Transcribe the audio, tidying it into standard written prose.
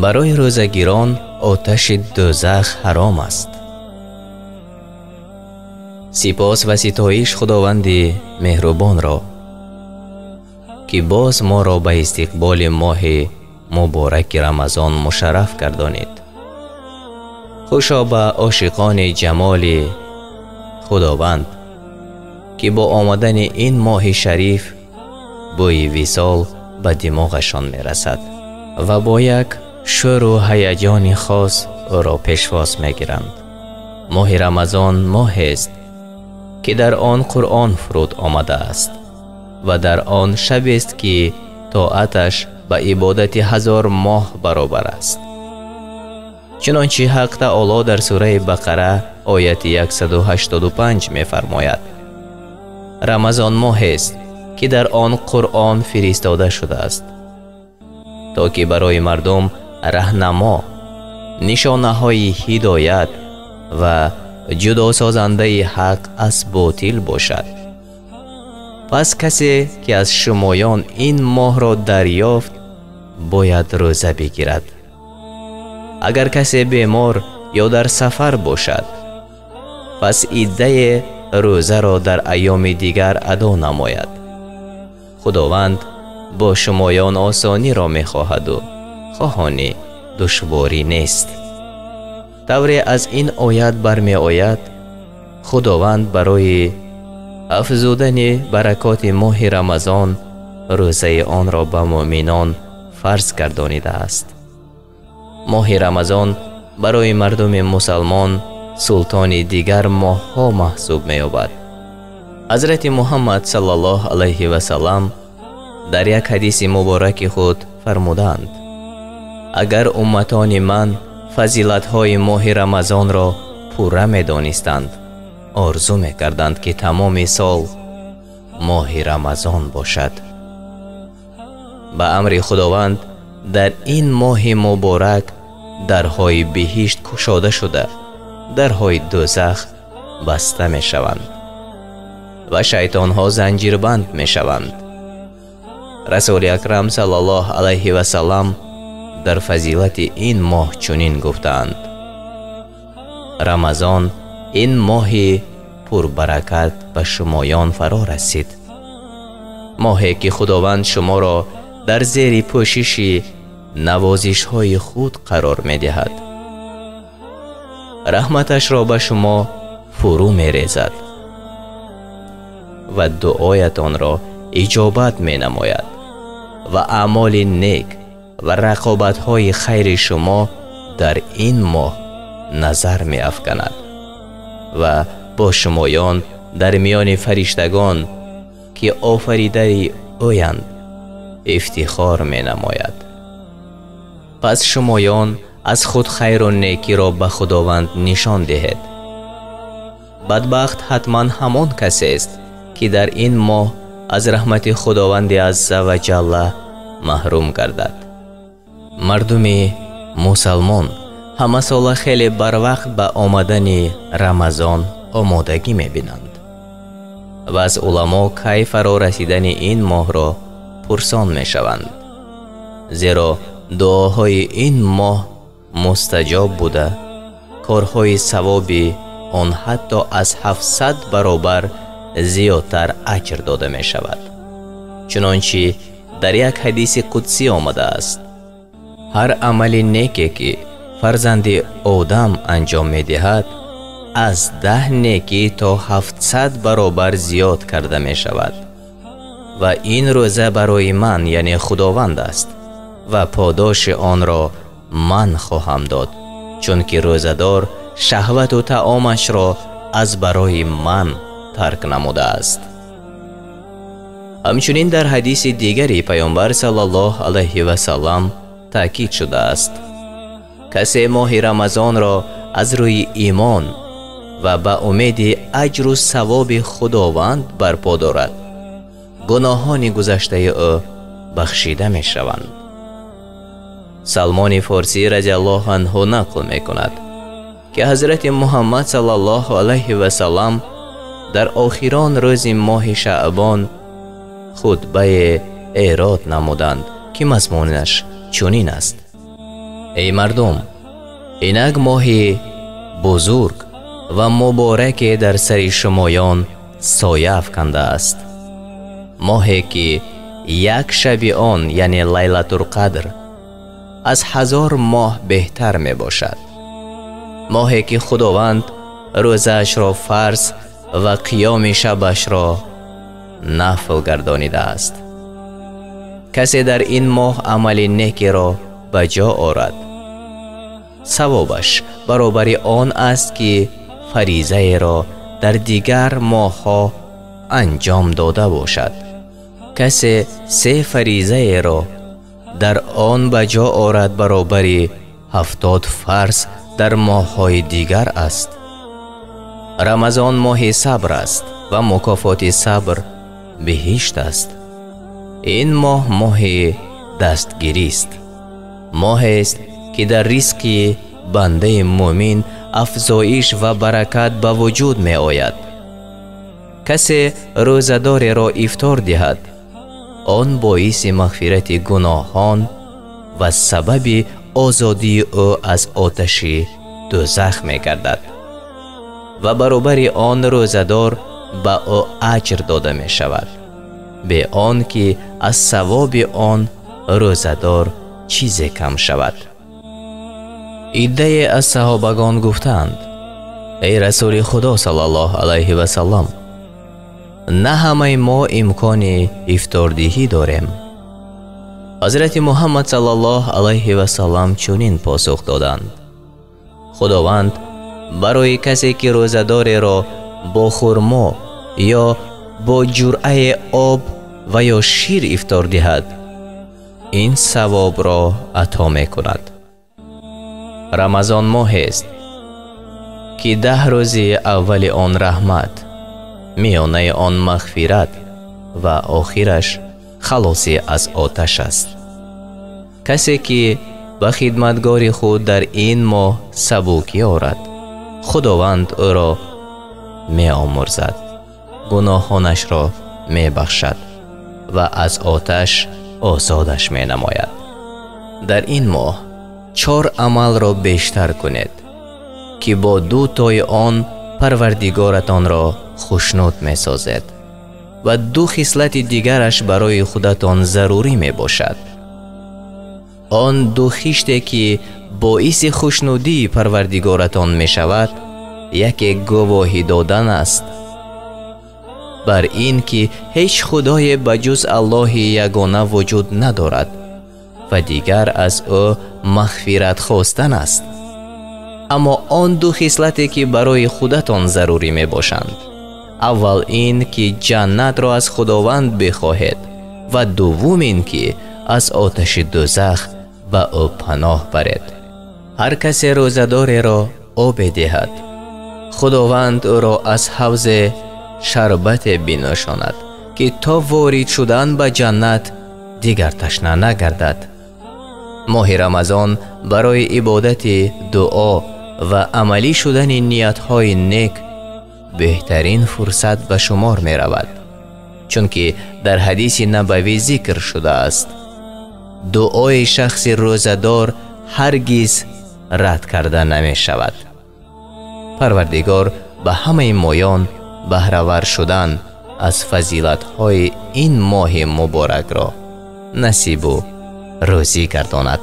Барои рӯзагирон оташи дӯзах ҳаром аст. Сипос ва ситоиш Худованди меҳрубонро, ки боз моро ба истиқболи моҳи мубораки Рамазон мушарраф гардонид. Хушо ба ошиқони ҷамоли Худованд, ки бо омадани ин моҳи шариф бӯи висол ба димоғашон мерасад ва бо як шӯру ҳаяҷони хос ӯро пешвоз мегиранд. Моҳи Рамазон моҳест, ки дар он Қуръон фуруд омадааст ва дар он шабест, ки тоаташ ба ибодати 1000 моҳ баробар аст. Чунончи Ҳақ Таоло дар сураи Бақара ояти 185 мефармояд: Рамазон моҳест, ки дар он Қуръон фиристода шудааст, то ки барои мардум раҳнамо, нишонаҳои ҳидоят ва ҷудосозандаи ҳақ аз ботил бошад. Пас касе, ки аз шумоён ин моҳро дарёфт, бояд рӯза бигирад. Агар касе бемор ё дар сафар бошад, пас иддаи рӯзаро дар айёми дигар адо намояд. Худованд бо шумоён осониро мехоҳаду хоҳони душворӣ нест. Тавре аз ин оят бармеояд, Худованд барои афзудани баракоти моҳи Рамазон рӯзаи онро ба муъминон фарз гардонидааст. Моҳи Рамазон барои мардуми мусалмон султони дигар моҳҳо маҳсуб меёбад. Ҳазрати Муҳаммад саллаллоҳу алайҳи васаллам дар як ҳадиси мубораки худ фармуданд: агар умматони ман фазилатҳои моҳи Рамазонро пурра медонистанд, орзу мекарданд, ки тамоми сол моҳи Рамазон бошад. Ба амри Худованд дар ин моҳи муборак дарҳои биҳишт кушода шуда, дарҳои дӯзах баста мешаванд ва шайтонҳо занҷирбанд мешаванд. Расули Акрам саллаллоҳу алайҳи васаллам дар фазилати ин моҳ чунин гуфтаанд: Рамазон ин моҳи пурбаракат ба шумоён фаро расид, моҳе ки Худованд шуморо дар зери пӯшиши навозишҳои худ қарор медиҳад, раҳматашро ба шумо фурӯ мерезад ва дуоятонро иҷобат менамояд ва аъмоли нек ва рақобатҳои хайри шумо дар ин моҳ назар меафканад ва бо шумоён дар миёни фариштагон, ки офаридаи ӯянд, ифтихор менамояд. Пас шумоён аз худ хайру некиро ба Худованд нишон диҳед. Бадбахт ҳатман ҳамон касест, ки дар ин моҳ аз раҳмати Худованди азза ва ҷалла маҳрум гардад. Мардуми мусалмон ҳамасола хеле барвақт ба омадани Рамазон омодагӣ мебинанд ва аз уламо кай фаро расидани ин моҳро пурсон мешаванд, зеро дуоҳои ин моҳ мустаҷоб буда, корҳои савоби он ҳатто аз 700 баробар зиёдтар аҷр дода мешавад. Чунончи дар як ҳадиси қудсӣ омадааст: ҳар амали неке, ки фарзанди одам анҷом медиҳад, аз 10 некӣ то 700 баробар зиёд карда мешавад ва ин рӯза барои ман, яъне Худованд аст, ва подоши онро ман хоҳам дод, чунки рӯзадор шаҳвату таомашро аз барои ман тарк намудааст. Ҳамчунин дар ҳадиси дигари Пайғамбар саллаллоҳу алайҳи васаллам таъкид шудааст: касе моҳи Рамазонро аз рӯи имон ва ба умеди аҷру савоби Худованд барпо дорад, гуноҳони гузаштаи ӯ бахшида мешаванд. Салмони Форсӣ радиаллоҳу анҳу нақл мекунад, ки ҳазрати Муҳаммад саллаллоҳу алайҳи васаллам дар охирон рӯзи моҳи Шаъбон хутбае эрод намуданд, ки мазмунаш чунин аст: Эй мардум, инак моҳи бузург ва мубораке дар сари шумоён соя афкандааст. Моҳе ки як шаби он, яъне Лайлатул Қадр, аз 1000 моҳ беҳтар мебошад. Моҳе ки Худованд рӯзаашро фарз ва қиёми шабашро нафл гардонидааст. Касе дар ин моҳ амали некиро ба ҷо орад, савобаш баробари он аст ки фаризаеро дар дигар моҳҳо анҷом дода бошад. Касе 3 фаризаеро дар он ба ҷо орад, баробари 70 фарз дар моҳҳои дигар аст. Рамазон моҳи сабр аст ва мукофоти сабр биҳишт аст. Ин моҳ моҳи дастгирист, моҳест ки дар ризқи бандаи мӯмин афзоиш ва баракат ба вуҷуд меояд. Касе рӯзадореро ифтор диҳад, он боиси мағфирати гуноҳон ва сабаби озодии ӯ аз оташи дӯзах мегардад ва баробари он рӯзадор ба ӯ аҷр дода мешавад, бе он ки аз савоби он рӯзадор чизе кам шавад. Иддае аз саҳобагон гуфтанд: эй Расули Худо саллаллоҳу алайҳи васаллам, на ҳамаи мо имкони ифтордиҳӣ дорем. Ҳазрати Муҳаммад саллаллоҳу алайҳи васаллам чунин посух доданд: Худованд барои касе ки рӯзадореро бо хурмо ё бо ҷуръаи об ва ё шир ифтор диҳад, ин савобро ато мекунад. Рамазон моҳест ки 10 рӯзи аввали он раҳмат, миёнаи он мағфират ва охираш халосӣ аз оташ аст. Касе ки ба хидматгори худ дар ин моҳ сабукӣ орад, Худованд ӯро меомӯрзад, гуноҳонашро мебахшад ва аз оташ озодаш менамояд. Дар ин моҳ 4 амалро бештар кунед, ки бо 2 тои он Парвардигоратонро хушнуд месозед ва 2 хислати дигараш барои худатон зарурӣ мебошад. Он 2 хиште ки боиси хушнудии Парвардигоратон мешавад, яке гувоҳӣ додан аст бар ин ки ҳеҷ худое ба ҷуз Аллоҳи ягона вуҷуд надорад ва дигар аз ӯ мағфират хостан аст. Аммо он 2 хислате ки барои худатон зарурӣ мебошанд, аввал ин ки ҷаннатро аз Худованд бихоҳед ва дуввум ин ки аз оташи дӯзах ба ӯ паноҳ баред. Ҳар касе рӯзадореро об диҳад, Худованд ӯро аз ҳавзе шарбате бинӯшонад, ки то ворид шудан ба ҷаннат дигар ташна нагардад. Моҳи Рамазон барои ибодати, дуо ва амалӣ шудани ниятҳои нек беҳтарин фурсат ба шумор меравад, чунки дар ҳадиси набавӣ зикр шудааст: дуои шахси рӯзадор ҳаргиз рад карда намешавад. Парвардигор ба ҳамаи моён баҳравар шудан аз фазилатҳои ин моҳи муборакро насибу рӯзӣ гардонад.